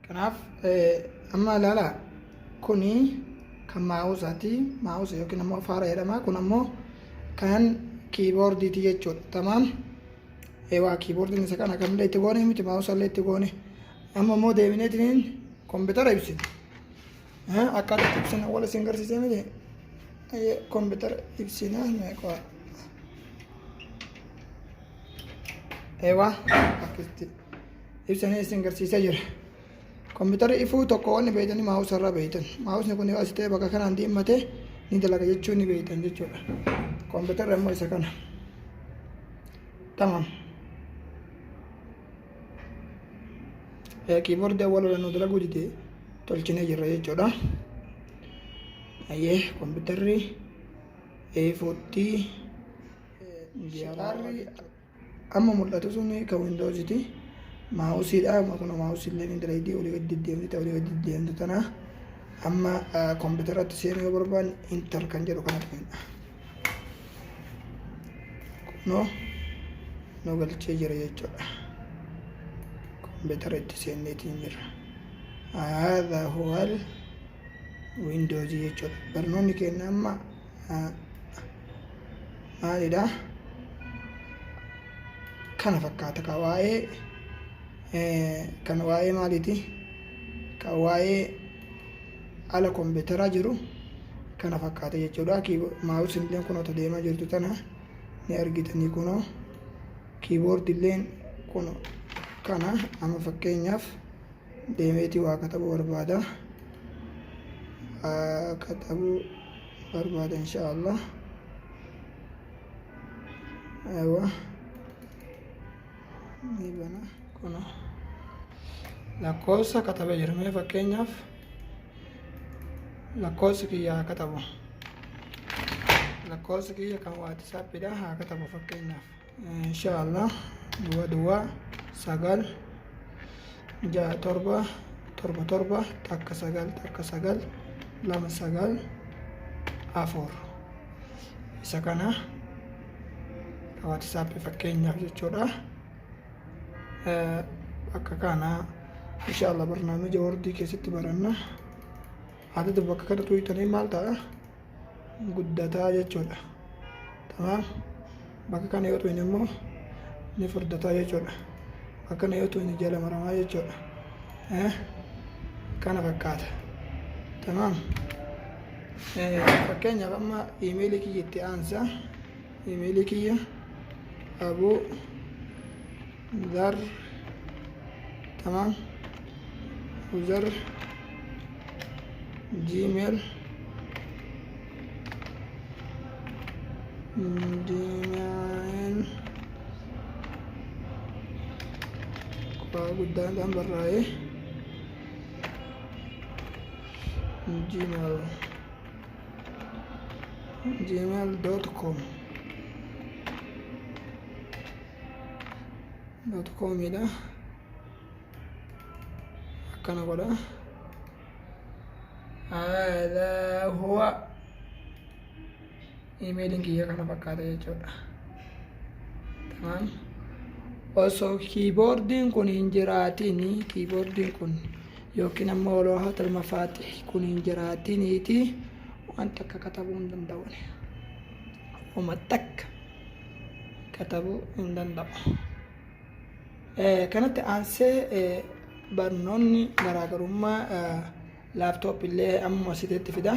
Kanaaf amma ilaalaa kuni kan maawusaati. Maawusa yookiin ammoo faara jedhama. Kun ammoo kan kiiboordiiti jechuudha. Tamaam. Eewaa kiiboordiin isa kana kamillee itti goone miti maawusallee itti goone. Amma immoo deebineetiin kompiitara ibsina. Akkaataa itti ibsina wal isin garsiisee miti. Kompiitara ibsina meeqa. Eewaa akkasitti ibsanii isin garsiisee jira. Kompiitarri ifuu tokko wanni beeytanii maawusa irraa beeytan. Maawusni kun yoo as ta'e bakka kanaan diimmate ni dalaga jechuu ni beeytan jechuudha. Kompiitarri ammoo isa kana. Tamam. Kiiboordii awwaala nu dalaguu dide tolchinee jirra jechuudha. Ayyee kompiitarri ifuutti Shixaarri amma mul'atu sun kan Windows-ti. Maawusiidha. Kun maawusii illee ni dalagdi olii gadi deddeemti olii gadi deddeemtu tana. Amma kompiitaratti seenuu yoo barbaanne inter kan jedhu kanatu kenna. Kunoo nu galchee jira jechuudha. Kompiitara itti seenneetiin jira. Haadha huwal Windows jechuudha. Barnoonni keenya amma maalidha? Kana fakkaata ka waa'ee kan waa'ee maaliiti? Kan waa'ee ala kompiitaraa jiru kana fakkaata jechuudha. Maawusiin illee kunoo deemaa jirtu tana ni argitanii kunoo kiiboordi illee kun kana amma fakkeenyaaf deemeetii waa katabuu barbaada. Waa katabuu barbaada insha Allah. Aywa. Ni bana kuna. Lakkoofsa katabee jira. Mee fakkeenyaaf lakkoofsi kiyya haa katabu. Lakkoofsi kiyya kan waatisaappiidha haa katabu fakkeenyaaf. Insha Allah duwwaa duwwaa 9 6 7 7 7 1 9 1 9 2 9 4 isa kana waatisaappi fakkeenyaaf jechuudha. Bakka kana insha Allah barnaamija wordii keessatti baranna. Haati bakka kana tuuytanii maal ta'a? Guddataa jechuudha. Tamaam. Bakka kana yoo tuqne immoo ni furdataa jechuudha. Bakka kana yoo tuqne jala maramaa jechuudha. Kana fakkaata. Tamaam. Fakkeenyaaf amma iimeelii kiyya itti aansa. Iimeelii kiyya Abuu Zar tamaam Zar gmail gmail qubaa guddaadhaan barraa'ee gmail gmail.com dot comidha akkana godha. Haadaa huwa imeeliin kiyya kana fakkaata jechuudha. Tamaam. Osoo kiiboordiin kun hin jiraatiin kiiboordiin kun yookiin ammoo loohatul mafaatih kun hin jiraatiniiti waan takka katabuu hin danda'u. Uma takka katabuu hin danda'u. Kanatti aansee barnoonni garaagarummaa laaptoop illee ammuma asiteetti fida.